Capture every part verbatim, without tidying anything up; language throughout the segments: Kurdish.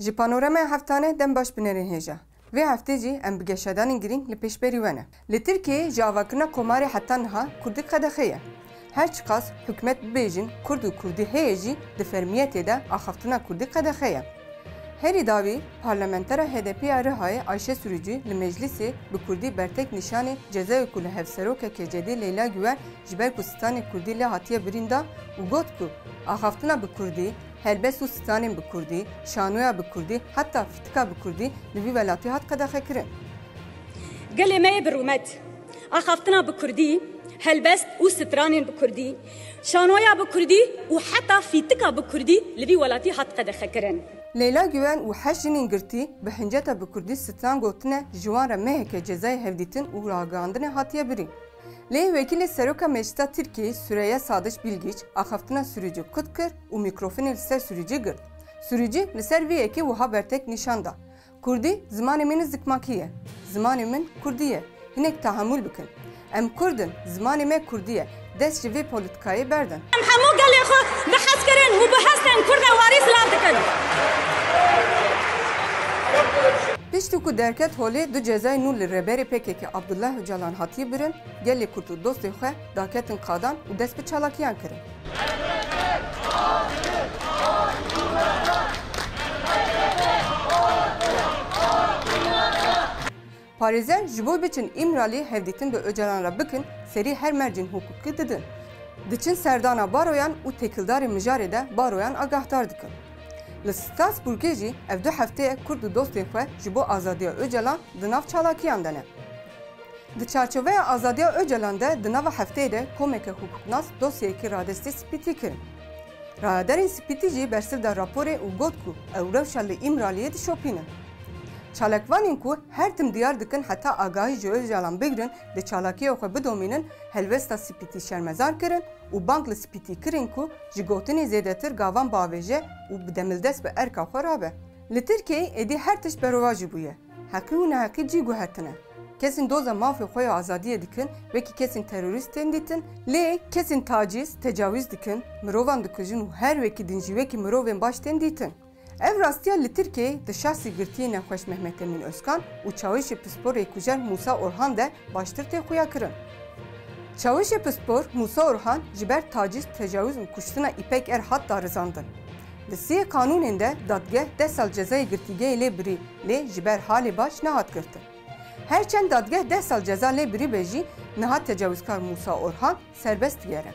Ji panoramaya heftane dem baş binerên hêja. Vê heftê jî em bi geşedanên girîng li pêşberî we ne. Li Tirkiyeyê ji avakirina komarê heta niha kurdî qedexe ye. Her çiqas hikûmet bibêjin kurd û kurdî heye jî di fermiyetê de axaftina kurdî qedexe ye. Herî dawî parlamentera H D P ya Rihayê Ayşe Sürücü li meclîsê bi kurdî bertek nîşanê cezayê ku li hevserokê K C D'ê Leyla Güven ji ber ku stranê kurdî lê hatiye birîn da û got ku axaftina bi kurdî, helbest û stranên bi kurdî, şanoya bi kurdî, heta fîtika bi kurdî li vî welatî hat qedexekirin. Gelê me yê bi rûmet, axaftina bi kurdî, helbest û stranên bi kurdî, şanoya bi kurdî û heta fîtika bi kurdî li vî welatî hat qedexekirin. Leyla Güven û heşt jinên girtî bi hinceta bi kurdî stran gotine ji wan re meheke cezayê hevdîtin û ragihandinê hatiye birîn. Lê wekîlê Seroka Meclisa Tirkiyeyê Süreyya Sadiç Bilgiç axaftina Sürücü qut kir û mîkrofonê li ser Sürücü girt. Sürücü li ser vê yekê wiha bertek nîşan da, Kurdî zimanê min zikmakî ye. Zimanê min kurdî ye. Hinek tehamûl bikin. Em kurd in, zimanê me kurdî ye. Dest ji vê polîtîkayê berdin. Em hemû gelê xwe bi hez kirin û bi hestên kurd e warî zilav dikin. Piştî ku derket holê du cezayê nû li rêberê P K K Abdullah Ocalan hatiye birin, gelê kurd û dostên xwe daketin qadan û dest bi çalakiyan kirin. Parêzer ji bo biçin Îmralî hevdîtin bi Ocalan re bikin, serî her mercên hiqûqî didin. Diçin serdana baroyan û têkildarên mijarê de baroyan agahdar dikin. Li Strasbourgê jî ev du hefteyê kurd û dostên xwe ji bo azadiya Ocalan di nav çalakiyan de ne. Di çarçoveya azadiya Ocalan de di nava hefteyê de komeke hiqûqnas dosyeyekî radestê Spîtî kirin. Rayedarên Spîtî jî bersiv da raporê û got ku ew rewşa li Îmraliyê dişopînin. Çalakvanên ku her tim diyar dikin heta agahî ji Ocalan bigrin di çalakiya xwe bidomînin, helwesta Spîtî şermezar kirin û bang li Spîtî kirin ku ji gotinê zêdetir gavan biavêje û bi demildest bi erka xwe rabe. Li Tirkiyeyê êdî her tişt berovajî bûye. Heqî û neheqî cî guhertine. Kesên doza mafê xwe ya azadiyê dikin, wekî kesên terorîst tên dîtin, lê kesên tacîz, tecawîz dikin, mirovan dikujin û her wekî din jî wekî mirovên baş tên dîtin. Ev rastiya li Tirkiyeyê di şahsê girtiyê nexweş Mehmet Emîn Özkan û çawişê pispor rêkujer Mûsa Orhan de baştir tê xuyakirin. Çawişê pispor Mûsa Orhan ji ber tacîz, tecawîz û kuştina Îpek Er hat darizandin. Di sê qanûnên de dadgeh deh sal cezayê girtîgehê lê birî, lê ji ber halê baş nehat girtin. Her çend dadgeh deh sal ceza lê birî be jî, niha tecawizkar Mûsa Orhan serbest digere.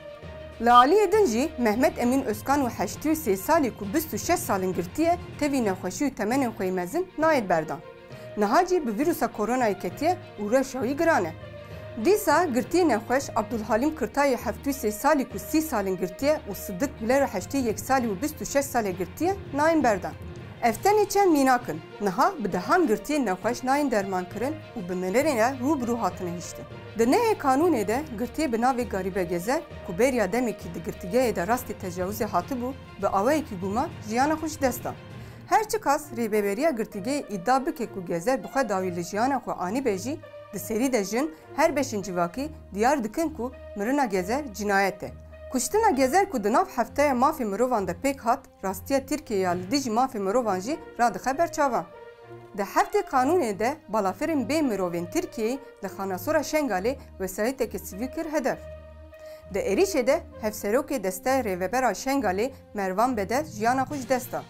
Li aliyê din jî Mehmet Emîn Özkan û heştê û sê salî ku bîst û şeş sal in girtî ye, tevî nexweşî û temenên xwe yê mezin nayên berdan. Niha jî bi vîrusa koronayê ketiye û rewşa wî giran e. Dîsa girtiyê nexweş Abdulhalim Kırtayê heftê û sê salî ku sî sal in girtî ye û Sidik Guler û heştê yek salî û bîst û şeş salê girtî ye, nayên berdan. Ev tenê çend mînak in. Niha bi dehan girtiyên nexweş nayên dermankirin û bi mirinê re rû bi rû hatine hiştin. Di nehê kanûnê de girtiyê bi navê Garîbe Gezer ku beriya demekî di girtîgehê de rastî tecawizê hatibû, bi awayekî guman jiyana xwe ji dest da. Her çiqas rêveberiya girtîgehê îdia bike ku Gezer bi xwe dawî li jiyana xwe anîbe jî, di serî de jin, her beşên civakî diyar dikin ku mirina Gezer cinayet e. Kuştina Gezer ku di nav hefteya mafê mirovan de pêk hat, rastiya Tirkiyeyê ya li dijî mafê mirovan jî radixe ber çavan. Di heftê qanûnê de balafirên bê mirovên Tirkiyeyê li Xanasora Şengalê wesayîtekê sivîl kir hedef. Di êrîşê de hevserokê Desteya Rêvebera Şengalê Mervan Bedel jiyana xwe ji dest da.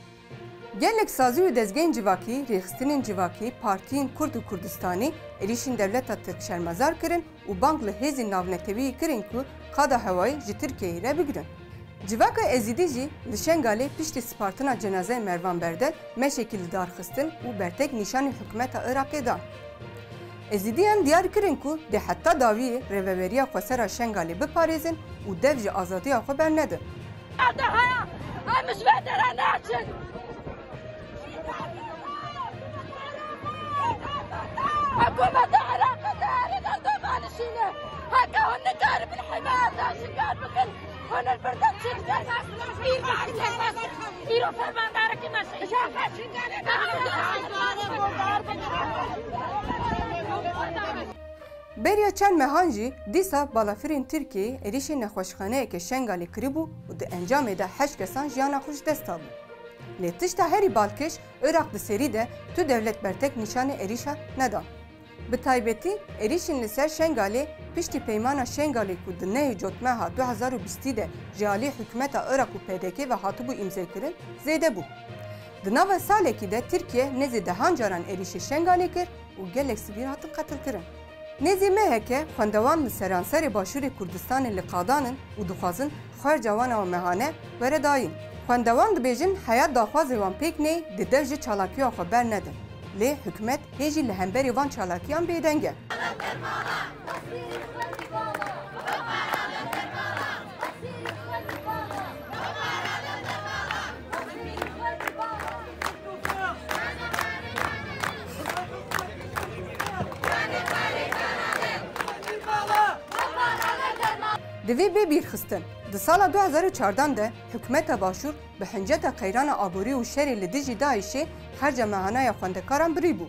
Gelek sazî û dezgehên civakî, rêxistinên civakî, partiyên Kurd û Kurdistanî êrîşên dewleta Tirk şermezar kirin û bang li hêzên navneteweyî kirin ku qada hewayî ji Tirkiyeyê re bigrin. Civaka Êzidî jî li Şengalê piştî spartina cenazeyê Mervan Bedel meşekî li dar xistin û bertek nîşanî hikûmeta Iraqê dan. Êzidiyan diyar kirin ku dê heta dawiyê rêveberiya xwesera Şengalê biparêzin û dev ji azadiya xwe bernedin. Heye, em ji vê derê naçin. Hikûmeta Iraqê dê li gel doma nişîne. Heke hûn nikaribin himayeta Şingal bikin, hûn li vir de çi dikin? Îro fermandarekî me şehîd. Beriya çend mehan jî dîsa balafirên Tirkiyeyê êrîşê nexweşxaneyeke Şengalê kiribû û di encamê de heşt kesan jiyana xwe ji dest dabû. Lê tişta herî balkêş, Iraq di serî de tu dewlet bertek nîşanî êrîşa nedan. Bi taybetî êrîşên li ser Şengalê piştî Peymana Şengalê ku di nehê Cotmeha du hezar û bîstî de ji alî hikûmeta Iraq û P D K ve hatibû îmzekirin, zêde bû. Di nava salekî de Tirkiye nêzî dehan caran êrîşê Şengalê kir û gelek sivîl hatin qetilkirin. Nêzî meheke xwendewan li seranserê Başûrê Kurdistanê li qadan in û dixwazin xerca wan a mehane were dayîn. Xwendewan dibêjin heya daxwazê wan pêk neyê, di dev jî çalakiya xwe bernedin. Lê hikûmet hê jî li hemberî van çalakiyan bêdeng e. Divê bê bîrxistin, di sala du hezar û çardan de hikûmeta Başûr bi hinceta qeyrana aborî û şerê li dijî DAIŞê xerca mehanaya xwendekaran birî bû.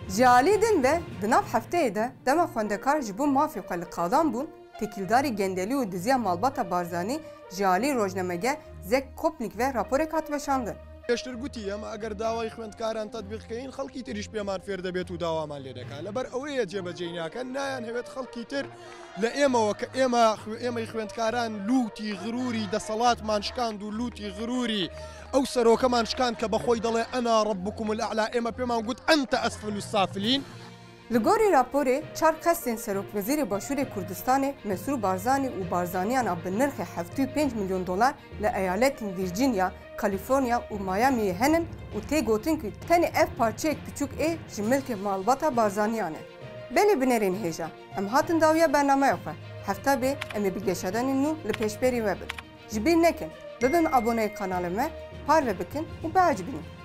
Ji alî din ve di nav hefteyê de dema xwendekar ji bo mafê xwe li qadan bûn, têkildarî gendelî û diziya malbata Barzanî ji alî rojnamege Zek Kopnik ve raporek hat weşandin. پێشتر گوتی، ئێمە ئەگەر داوای خوێندکاران تەتبیق کەین، خەڵکی تریش پێمان فێر دەبێت و داوامان لێ دەکات. لەبەر ئەوەیە جێبەجێی ناکەن، نایان هەوێت خەڵکی تر لە ئێمەوە کە ئێمە خوێ-، ئێمەی خوێندکاران لووتی غروری دەسەڵاتمان شکاند و لووتی غروری ئەو سەرۆکەمان شکاند کە بە خۆی دەڵێ: «ئەنا ڕەببکم الئەعلا»، ئێمە پێمان گوت: «ئەنتە ئەسفل السافلین». Li gorî raporê çar qestên Serokwezîrê Başûrê Kurdistanê Mesrûr Barzanî û Barzaniyana bi nirxê heftê û pênc milyon dolar li eyaletên Virginia, California û Miamiê henin û tê gotin ku tenê ev parçeyek piçûk ê ji milkê malbata Barzaniyan e. Belê binerên hêja, em hatin dawiya bernameya xwe. Hefta bê em ê bi geşedanên nû li pêşberî we bin. Ji bîr nekin, bibin aboneyê kanalê me, parve bikin û biecibînin.